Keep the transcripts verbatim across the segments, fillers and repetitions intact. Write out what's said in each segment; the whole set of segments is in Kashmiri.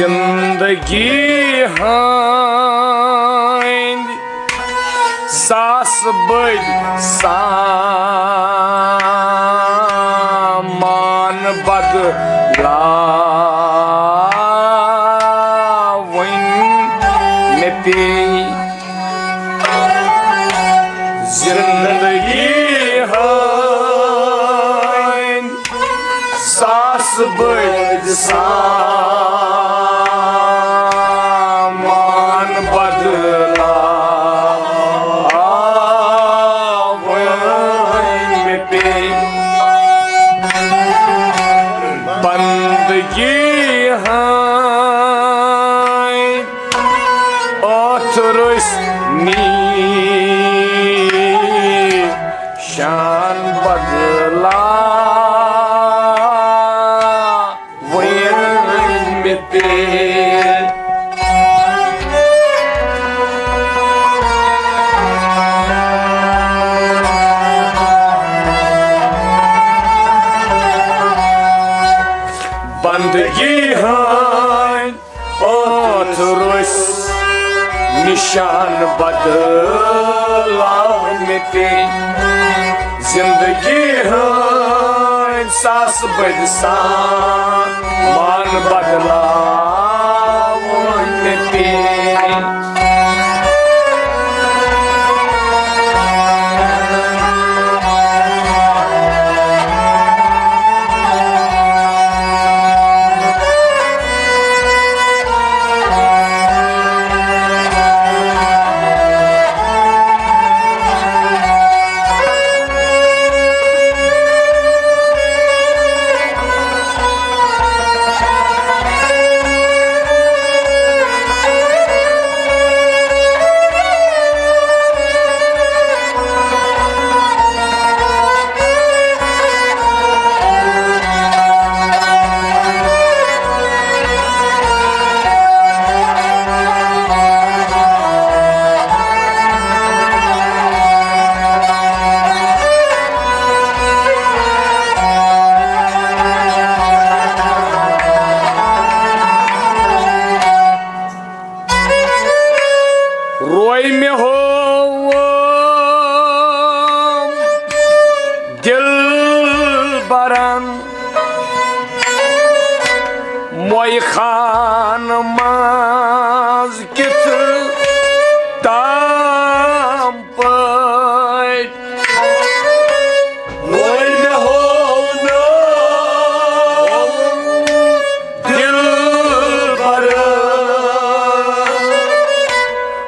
زندگی ہٕنٛدۍ ساس بٔدۍ سامان بدلاوٕنۍ مےٚ پیٚیہِ۔ زندگی ہٕنٛدۍ ساس بٔدۍ سامان بدلاوٕنۍ مےٚ پیٚیہِ۔ بندگی ہٕنٛدۍ ٲتھ روٚسۍ نِشان بدلاوٕنۍ مےٚ پیٚیہِ۔ بندگی ہٕنٛدۍ ٲتھ روٚسۍ نِشان بدلاوٕنۍ مےٚ پیٚیہِ۔ زندگی ہٕنٛدۍ ساس بٔدۍ سامان بدلاوٕنۍ مےٚ پیٚیہِ۔ روے مےٚ ہووُم دِل برن موے خان منٛز کِتھ تام پٲٹھۍ۔ وۄنۍ مےٚ ہوو نہٕ دِل بَرٕ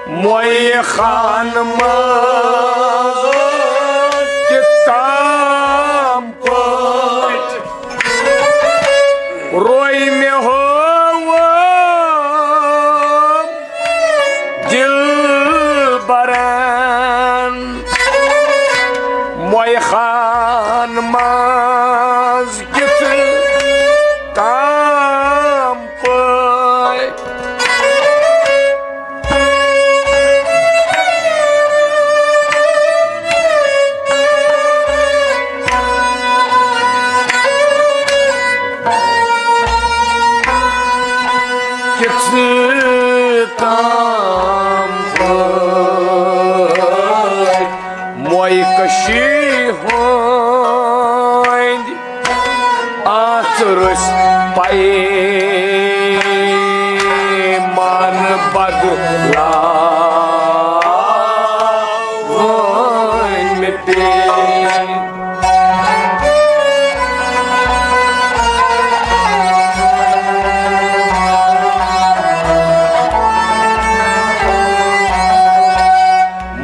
مویہِ خان منٛز کِتھ تام پٲٹھۍ۔ روے مےٚ ہوو دِل برن مویہِ خان منٛز کِتھ تام پٲٹھۍ۔ کِتھ تام پٲٹھۍ مویہِ کٔشی ہٕنٛدۍ اَتھ روٚسۍ پیمان بدلاوٕنۍ مےٚ پیٚیہِ۔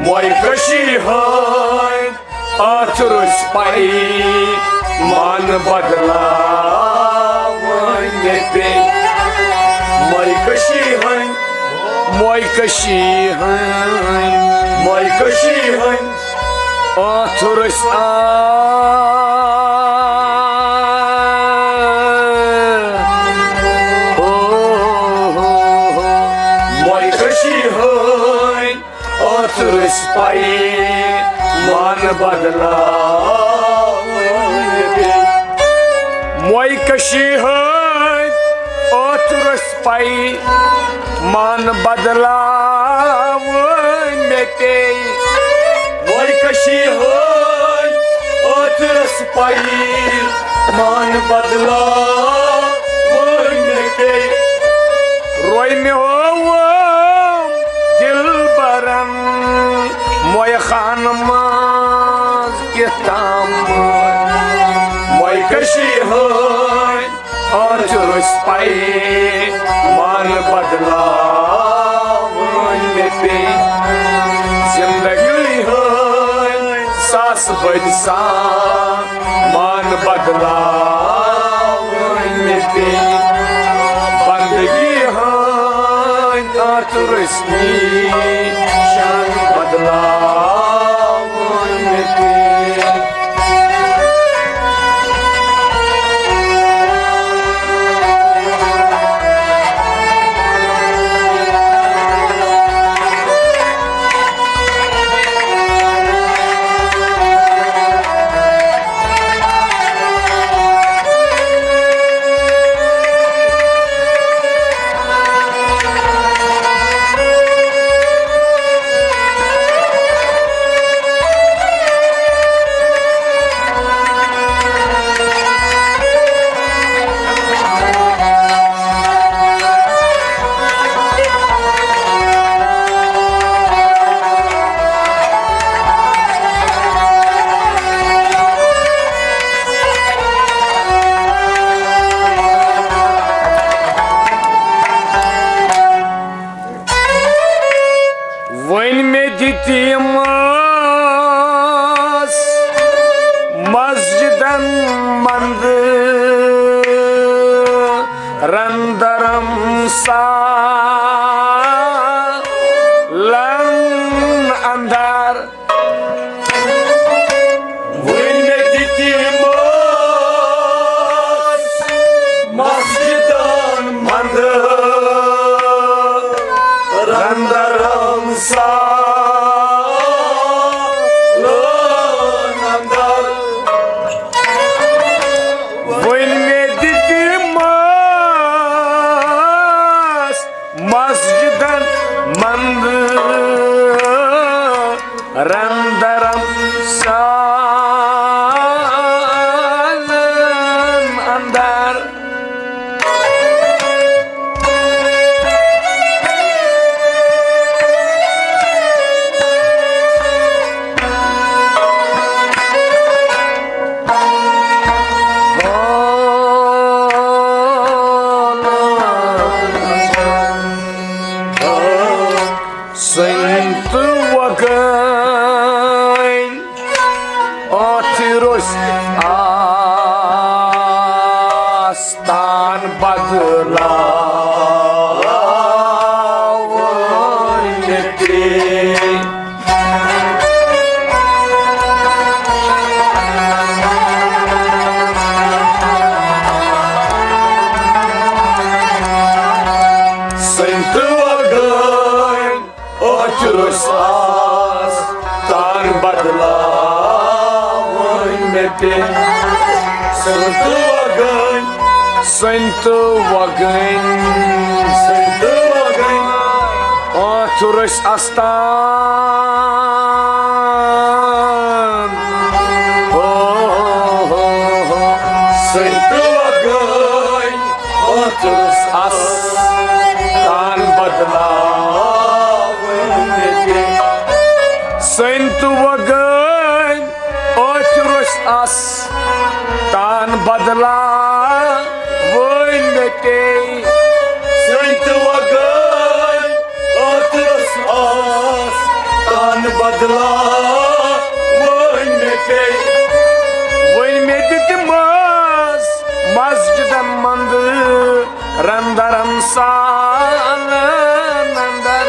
مویہِ کٔشی ہٕنٛدۍ اَتھ روٚسۍ پیمان بدلاوٕنۍ مےٚ پیٚیہِ۔ مویہِ کٔشی ہٕنٛدۍ، مویہِ کٔشی ہٕنٛدۍ، مویہِ کٔشی ہٕنٛدۍ اَتھ روٚسۍ آ۔ او ہو ہو۔ مویہِ کٔشی ہٕنٛدۍ اَتھ روٚسۍ پیمان بدلاوٕنۍ مےٚ پیٚیہِ۔ مویہِ کٔشی ہٕنٛدۍ اَتھ روٚس پَے مان بدلاوٕنۍ مےٚ پیٚیہِ۔ وۄنۍ کٔشی ہٲنۍ ٲتھرس پَیہِ مان بدلاوٕنۍ مےٚ پیٚیہِ۔ روے مےٚ ہووُم دِلبرن مویہِ خانہٕ منٛز کِتھ تام۔ وۄنۍ کٔشی ہٲنۍ ٲتھرس پَیہِ مان بدلاوٕنۍ مےٚ پیٚیہِ۔ زندگی ہٕنٛدۍ ساس بٔدۍ سان مان بدلاوٕنۍ مےٚ پیٚیہِ۔ بندگی ہٕنٛدۍ ٲتھرس نِشان بدلاوٕنۍ مےٚ پیٚیہِ۔ وۄنۍ مےٚ دِتِمَس مسجدن منٛدرن درم سالن اندر۔ وۄنۍ مےٚ دِتِمَس مسجدن منٛدرن درم سالن اندر۔ وۄنۍ مےٚ دِتِمَس مسجدن منٛدرن درم سالن اندر۔ سٔنۍ تہٕ وۄگٕنۍ ٲتھۍ روٚسۍ آستان بدلاوٕنۍ مےٚ پیٚیہِ۔ سٔنۍ تہٕ وۄگٕنۍ ٲتھۍ روٚسۍ آستان بدلاوٕنۍ مےٚ پیٚیہِ۔ سٔنۍ تہٕ وۄگٕنۍ، سٔنۍ تہٕ وۄگٕنۍ، سٔنۍ تہٕ وۄگٕنۍ۔ ٲتھۍ روٚسۍ آستان۔ ہو، ہو، ہو، ہو۔ سٔنۍ تہٕ وۄگٕنۍ۔ ٲتھرس آستان بدلاوٕنۍ مےٚ پیٚیہِ۔ سٔنۍ تہٕ وۄگٕنۍ ٲتھرس آستان بدلاوٕنۍ مےٚ پیٚیہِ۔ سٔنۍ تہٕ وۄگٕنۍ ٲتھرس آستان بدلاوٕنۍ مےٚ پیٚیہِ۔ وۄنۍ مےٚ دِتِمَس مسجدن منٛدرن درم سالن اندر۔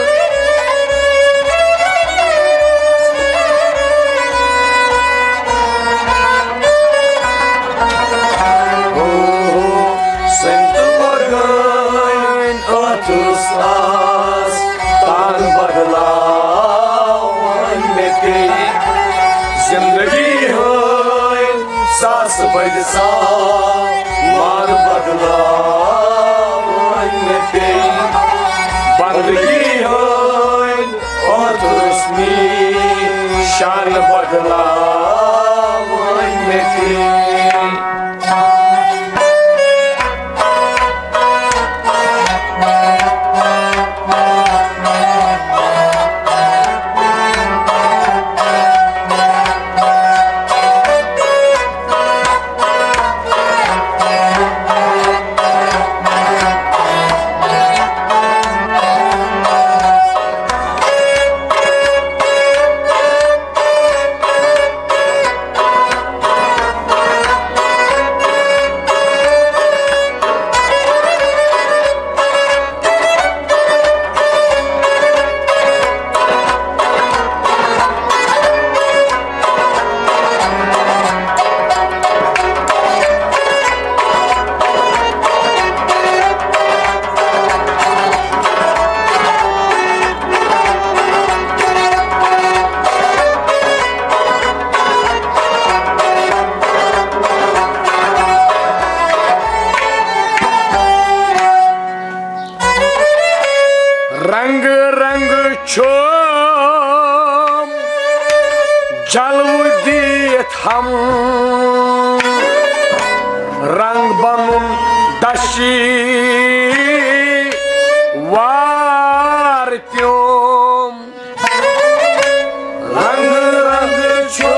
او، سٔنۍ تہٕ وۄگٕنۍ ٲتھرس آستان بدلاوٕنۍ مےٚ پیٚیہِ۔ زندگی ہٕنٛدۍ ساس بٔدۍ سامان بدلاوٕنۍ رنگ رنگ چھوم جلوٕ دِتھ ہم، رنگ بنُن دشی وار پیوم۔ رنگ رنگ چھوم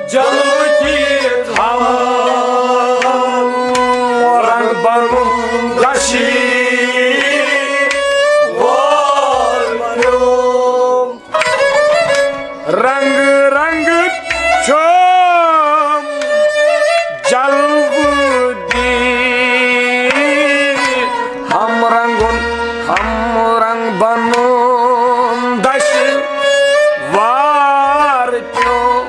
جلوٕ دِتھ ہم، رنگ بنُن دشی وار پیوم۔ رنگ رنگ چھوم جلوٕ دِتھ ہم، رنگُن ہم، رنگ بنُن دشی وار پیوم۔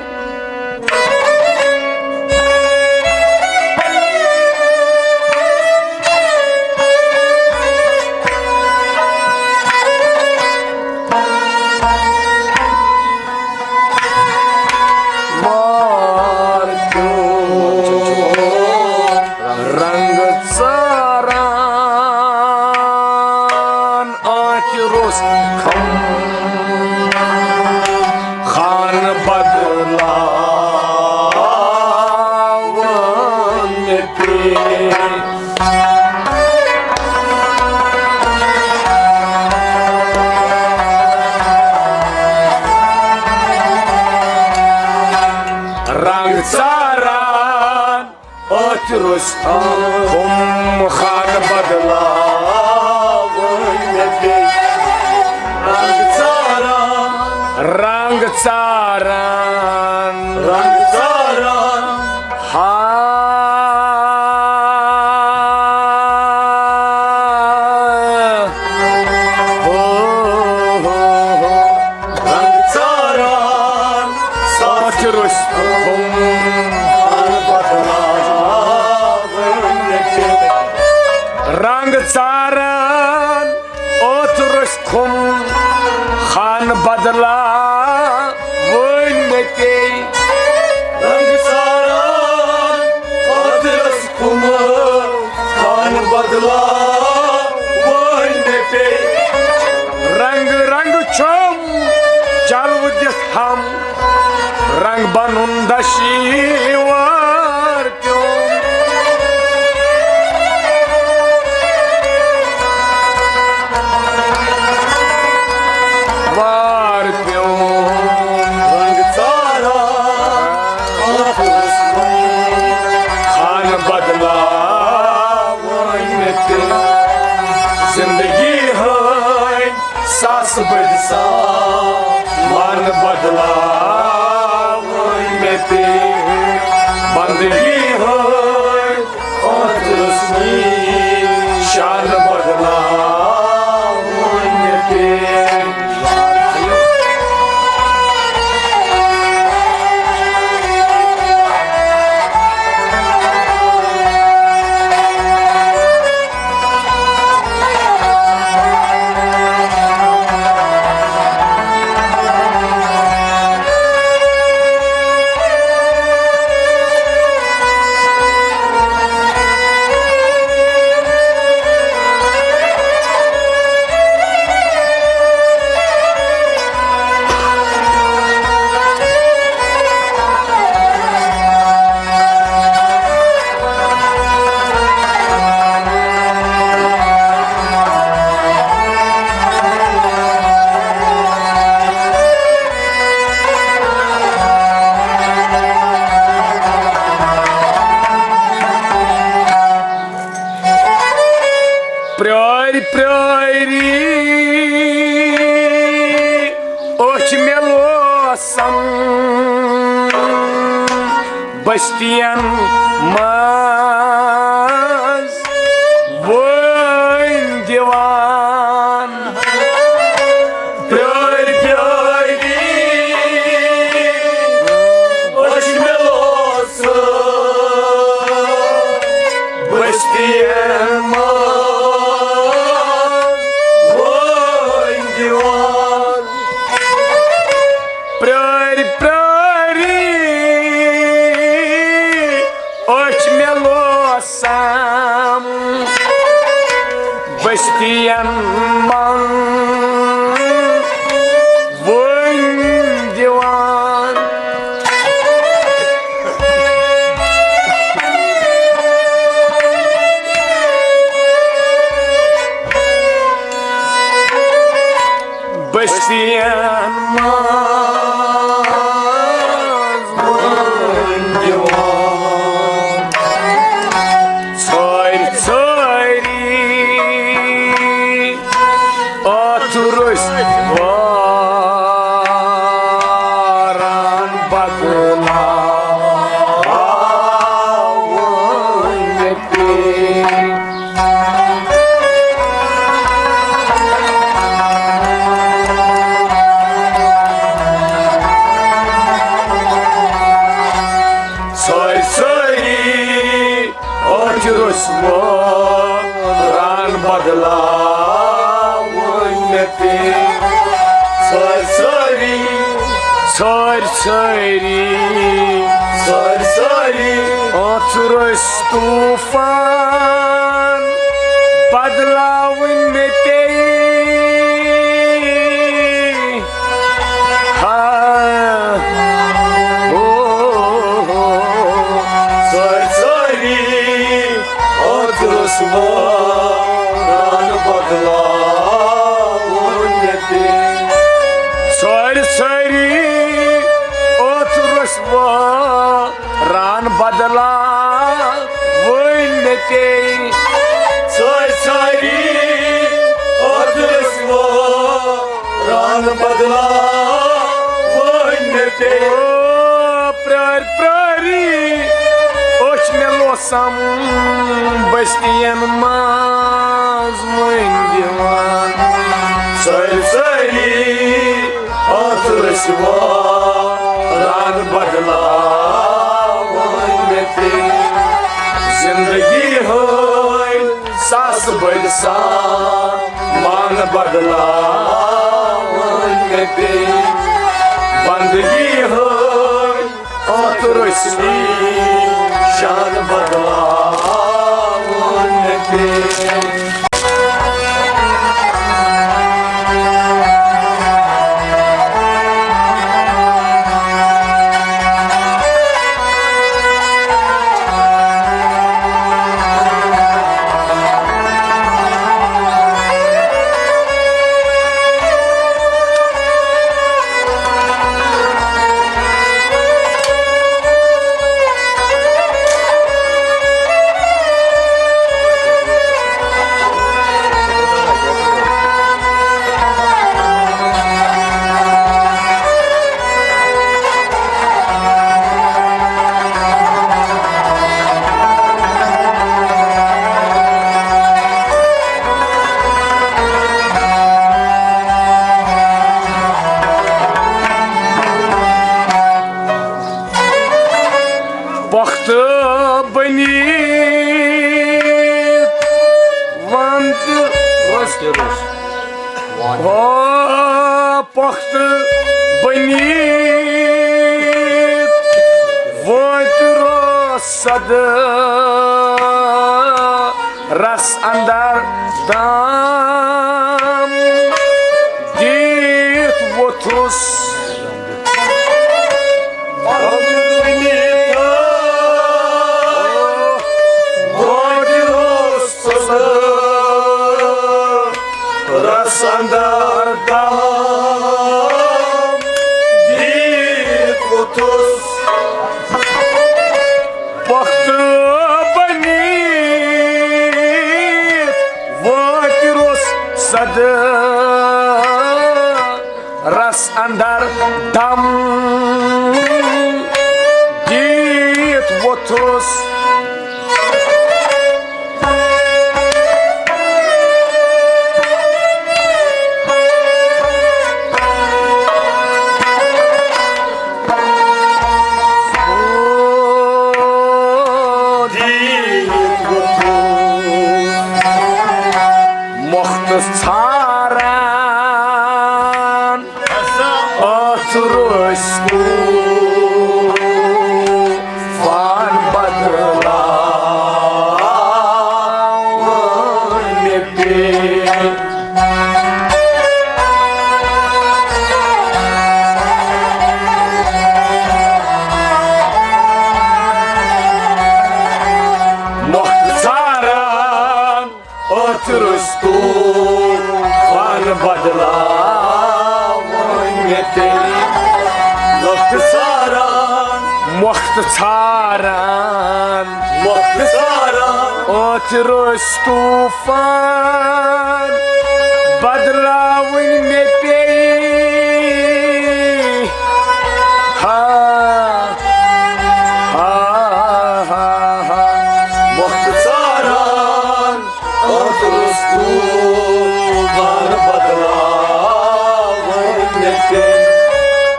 وار پیوم رنگ ژاران، آنکھِ روٚس کھم خانہٕ بدلاوان مےٚ پیٚیہِ۔ رنگ ژاران أتھۍ روٚستُے ہُم خانہٕ بدلاوٕنۍ مےٚ پیٚیہِ۔ رنگ ژاران، رنگ ژاران، رنگ ژاران۔ ہا، ہو، ہو، ہو۔ رنگ ژاران، ساتھ روٚستُے ہُم۔ رنگ ژاران، أتھۍ روٚستُے ہُم خانہٕ بدلاوٕنۍ مےٚ پیٚیہِ۔ رنگ ژاران، أتھۍ روٚستُے ہُم خانہٕ بدلاوٕنۍ مےٚ پیٚیہِ۔ رنگ رنگ چھوم جلوٕ دِتھ ہم، رنگ بنُن دشی وار پیوم۔ وار پیوم۔ رنگ ژاران، خانہٕ بدلاوٕنۍ مےٚ پیٚیہِ۔ زندگی ہٕنٛدۍ ساسہٕ بٔدۍ سامان بدلاوٕنۍ مےٚ پیٚیہِ۔ بندگی ہٕنٛدۍ اوترس نِشان بدلاوٕنۍ مےٚ پیٚیہِ۔ پرٛٲرۍ پرٛٲری أچھ مےٚ لوسن بستین منٛز وٲنۍ دِوان۔ پرٛٲرۍ پرٛٲری أچھ مےٚ لوسن بستین منٛز وٲنۍ دِوان۔ پرٛٲرۍ پرٛٲری أچھ مےٚ لوسن بستین منٛز وۄنۍ دِوان۔ بستین منٛز وۄنۍ دِوان۔ ژھٲرۍ ژھٲری ٲتھٕ روٚسۍ واران بدلاوٕنۍ مےٚ پیٚیہِ۔ ژھٲرۍ ژھٲری ٲتھٕ روٚسۍ واران بدلاوٕنۍ مےٚ پیٚیہِ۔ ژھٲرۍ ژھٲری، ژھٲرۍ ژھٲری، ژھٲرۍ ژھٲری ٲتھٕ روٚسۍ طوفان بدلاوٕنۍ مےٚ پیٚیہِ۔ ہا، او، او، ژھٲرۍ ژھٲری ٲتھٕ روٚسۍ واران بدلاوٕنۍ مےٚ پیٚیہِ۔ ژھٲرۍ ژھٲری ٲتھٕ روٚسۍ واران بدلاوٕنۍ مےٚ پیٚیہِ۔ ژھٲرۍ ژھٲری ٲتھٕ روٚسۍ واران بدلاوٕنۍ مےٚ پیٚیہِ۔ او، پرٛٲرۍ پرٛٲری أچھ مےٚ لوسم بستین منٛز وۄنۍ دِوان۔ ژھٲرۍ ژھٲری ٲتھٕ روٚسۍ واران بدلاوٕنۍ مےٚ پیٚیہِ۔ زندگی ہٕنٛدۍ ساسہٕ بٔدۍ سامان بدلاوٕنۍ مےٚ پیٚیہِ۔ بندگی ہٕنٛدۍ ٲتھٕ روٚسۍ نِشان بدلاوٕنۍ مےٚ پیٚیہِ۔ پۄختہٕ بٔنِتھ وَن تہٕ روٚس۔ آ، پۄختہٕ بٔنِتھ وٲتۍ روٚس سَدٕ رَس اَندَر دام دِتھ ووٚتھُس۔ رَس اَندَر دام دِتھ ووٚتھُس۔ پۄختہٕ بٔنِتھ وٲتۍ روٚس سَدٕ رَس اَندَر دام دِتھ ووٚتھُس۔ مۄختہٕ ژھاران ٲتھٕ روٚسۍ طوفان بدلاوٕنۍ مےٚ پیٚیہِ۔ اوترٕ اوس طوفان بدلاوُن مےٚ پیٚیہِ۔ مۄختہٕ ژھاران، مۄختہٕ ژھاران، مۄختہٕ ژھاران۔ اوترٕ اوس طوفان بدلاوٕنۍ مےٚ پیٚیہِ۔ ہا، ہا، ہا، ہا، ہا۔ مۄختہٕ ژھاران، اوترٕ اوس طوفان بدلاوُن مےٚ پیٚیہِ۔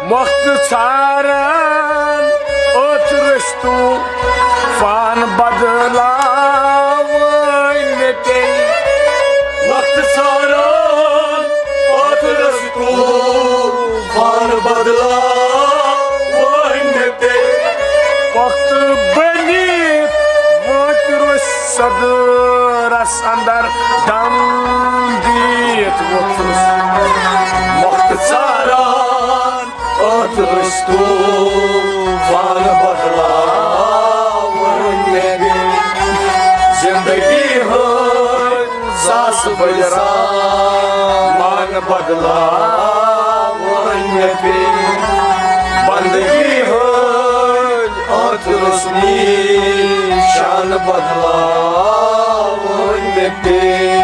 مۄختہٕ ژھاران، اوترٕ اوس طوفان بدلاوٕنۍ مےٚ پیٚیہِ۔ مۄختہٕ ژھاران، اوترٕ اوس طوفان بدلاوٕنۍ مےٚ پیٚیہِ۔ وقت بٔنِتھ وٲتۍ روٚسۍ صدرس اندر دم دِتھ ووٚتھُس۔ وقت ژاران، اوترٕ اوس طوفان بدلاوُن مےٚ پیٚیہِ۔ زندگی ہٕنٛدۍ ساس بٔلۍ سامان بدلاوٕنۍ مےٚ پیٚیہِ۔ بندگی ہٕنٛدۍ اوترٕ اوس نِشان بدلاوٕنۍ مےٚ پیٚیہِ۔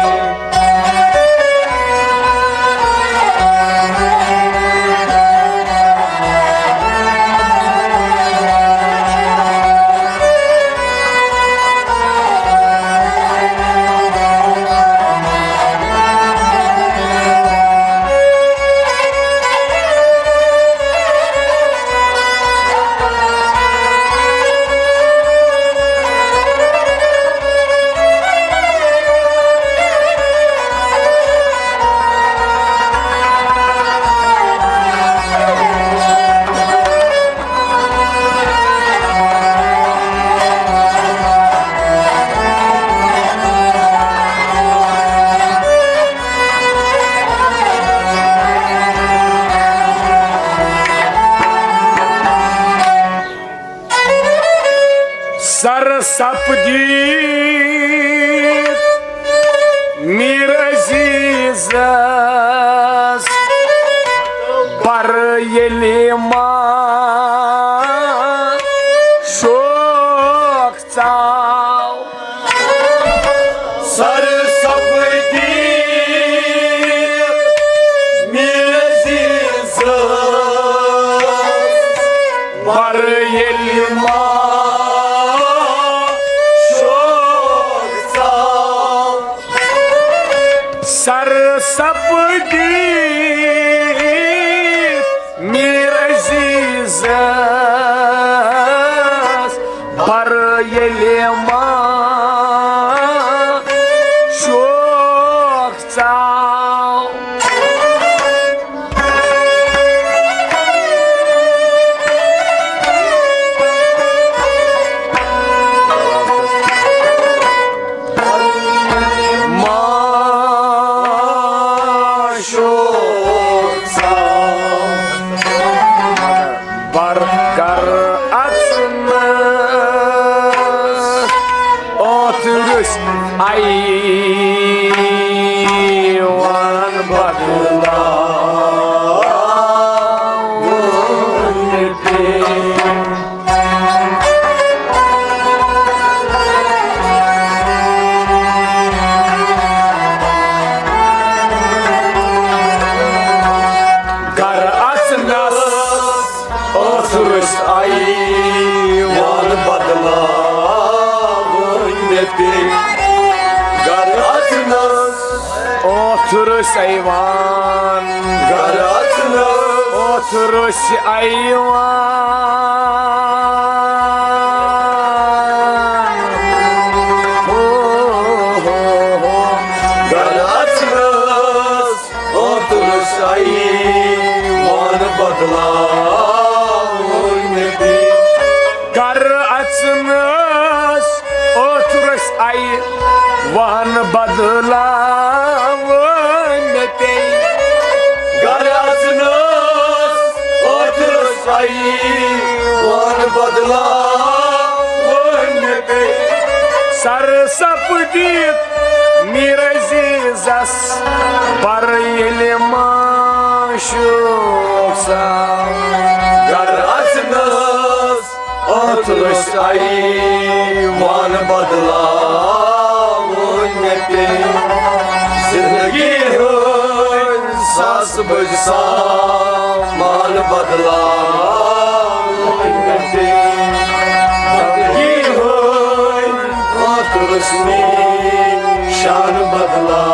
سر سپدیت میر عزیزس بر ییٚلہِ ما شوق ژاو۔ سر سپدیت میر عزیزس بر ییٚلہِ ما شوق ژاو۔ سر سپدیت میر عزیزس بر ییٚلہِ ما شوق ژاو۔ ما شوق ژاو۔ بر گر اژنس اوترس ایوان بدلاوُن پیٚیہِ۔ گر اژنس اوترس ایوان بدلاوُن مےٚ پیٚیہِ۔ گر اژنس اوترس ایوان۔ گر اژنس اوترس ایوان۔ ہو، ہو، ہو۔ گر اژنس اوترس ایوان بدلاوُن مےٚ پیٚیہِ۔ گر اژنس اوترس ایوان بدلاوُن مےٚ پیٚیہِ۔ گر اژنس اوترس ایوان بدلاوُن مےٚ پیٚیہِ۔ سر سپدِتھ میر عزیزس پر ییٚلہِ معشوق سا، گر اژنس اوترس ایوان بدلاوُن مےٚ پیٚیہِ۔ زندگی ہٕنٛدۍ ساس بٔدۍ سامان بدلاوٕنۍ مےٚ پیٚیہِ۔ زندگی ہٕنٛدۍ اوترس نِشان بدلاوٕنۍ۔